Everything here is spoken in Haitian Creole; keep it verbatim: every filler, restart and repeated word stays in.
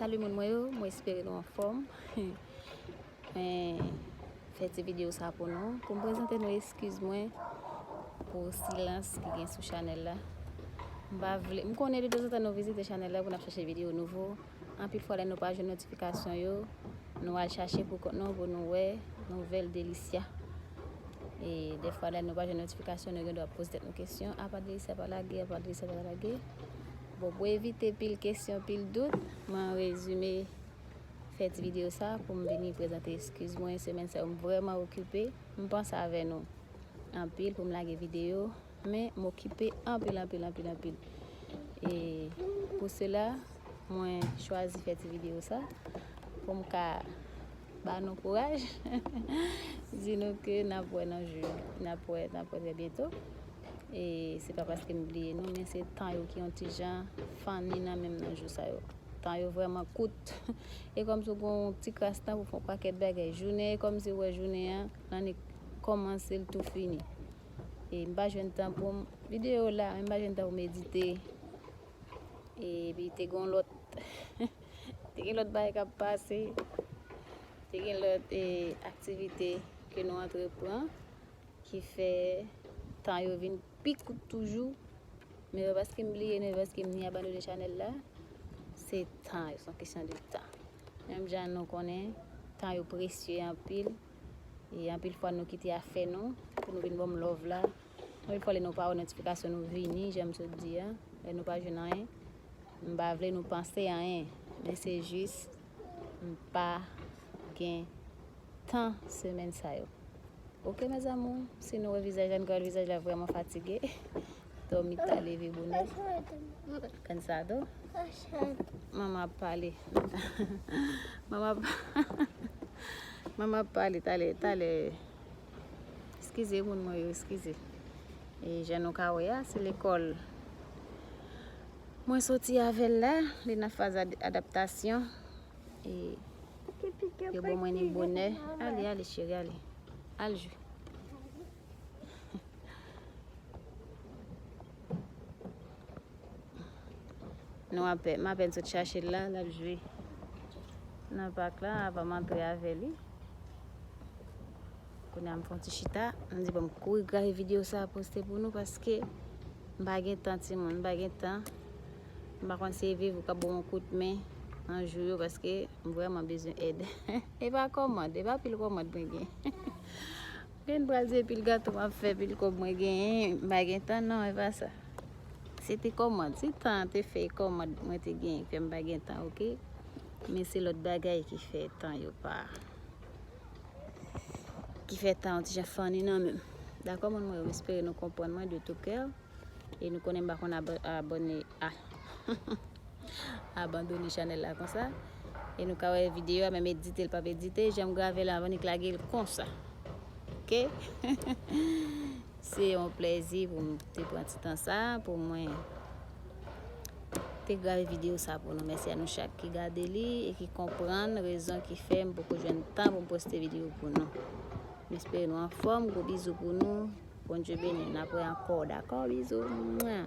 Salut moun mwen yo, mwen espere nou anfòm. Mwen fè ti videyo sa pou nou, pou m prezante nou eskiz mwen pou silans ki gen sou chanèl la. M pa vle, m konnen de tanzantan nou vizite chanèl la pou n ap chache videyo nouvo. Anpil fwa lè nou pa jwenn notifikasyon yo, nou al chache pou kont nou pou nou wè nouvèl Delicia. E dèfwa lè nou pa jwenn notifikasyon, nou gen dwa poze tèt nou kesyon, apa Delicia pa lage, apa Delicia pa lage. Bon, pou evite pil kesyon, pil dout, mwen rezime fè ti videyo sa pou m vini prezante eskiz mwen. Semèn sa yo m vrèman okipe. M panse avè nou anpil pou m lage videyo, men m okipe anpil, anpil, anpil, anpil. E pou sela, mwen chwazi fè ti videyo sa pou m ka ba nou kouraj, di nou ke n ap wè nan jou, n ap wè, n ap wè trè byento. E se pa paske m bliye nou, men se tan yo ki yon ti jan funny nan men m nan jou sa yo. Tan yo vrèman kout. E kòmsi w gen yon ti kras tan pou w fè yon pakèt bagay. Jounen, e kòmsi w wè jounen an, l annik kòmanse, l tou fini. E m pa jwenn tan pou m, videyo la, men m pa jwenn tan pou m edite. Epi te gen lòt, te gen lòt bagay k ap pase. Te gen lòt, e, aktivite ke nou antreprann ki fè tan yo vin pi kout toujou. Men e pa paske m bliye nou, e pa paske m ni abandone chanèl la. Se tan yo, se yon kesyon de tan. Menm jan nou konnen, tan yo presye anpil. E anpil fwa nou kite afè nou pou nou vin ban m love la. Anpil fwa lè nou pa wè notifikasyon nou vini, jan m sot di a, lè nou pa jwenn anyen, m pa vle nou panse anyen. Men se jis, m pa gen tan semèn sa yo. Oke, mes amours, si nou wè vizaj la, nou ka wè vizaj la vrèman fatige. Dòmi ta, leve bonè. Cansado? Manman ap pale. Manman ap, manman ap pale, talè, talè. Eskize moun mwen yo, eskize. E jan nou ka wè a, se lekòl mwen soti avè l la, li nan faz ad-, adaptasyon. E yo ban mwen ni bonè. Ale, ale, cheri, ale. Al jwe. Nou apè-, m apèn sot chache l la, l ap jwe nan pak la, avan m antre avè li. Kounye a m fè yon ti chita, m di bon m kouri grave videyo sa poste pou nou paske m pa gen tan timoun, m pa gen tan. M pa konn si e Viv ou k ap ban m yon kout men nan jou yo paske m vrèman bezwen èd. E pa kòmand, e pa pil kòmand mwen gen. Gen pral di pil gato m ap fè, pil kòb mwen genyen, m pa gen tan non, e pa sa. Se te kòmand, se tan an te fè e kòmand mwen te genyen, fè m pa gen tan, oke? Men se lòt bagay ki fè tan yo pa, ki fè tan yon ti jan funny nan men m. Dakò, moun mwen yo, m espere nou konprann mwen de tout cœur. E nou konnen m pa konn ab-, abòne a, abandone chanèl la konsa. E nou ka wè videyo a, menm edite l p ap edite, jan m grave l anvan, nik lage l konsa. Oke? Se yon plèzi pou m te pran ti tan sa pou mwen te grave videyo sa pou nou. Mèsi a nou chak ki gade li e ki konprann rezon ki fè m poko jwenn tan pou m poste videyo pou nou. M espere nou anfòm. Gwo bizou pou nou. Bondye beni. N ap wè ankò, dakò? Bizou. Mwa.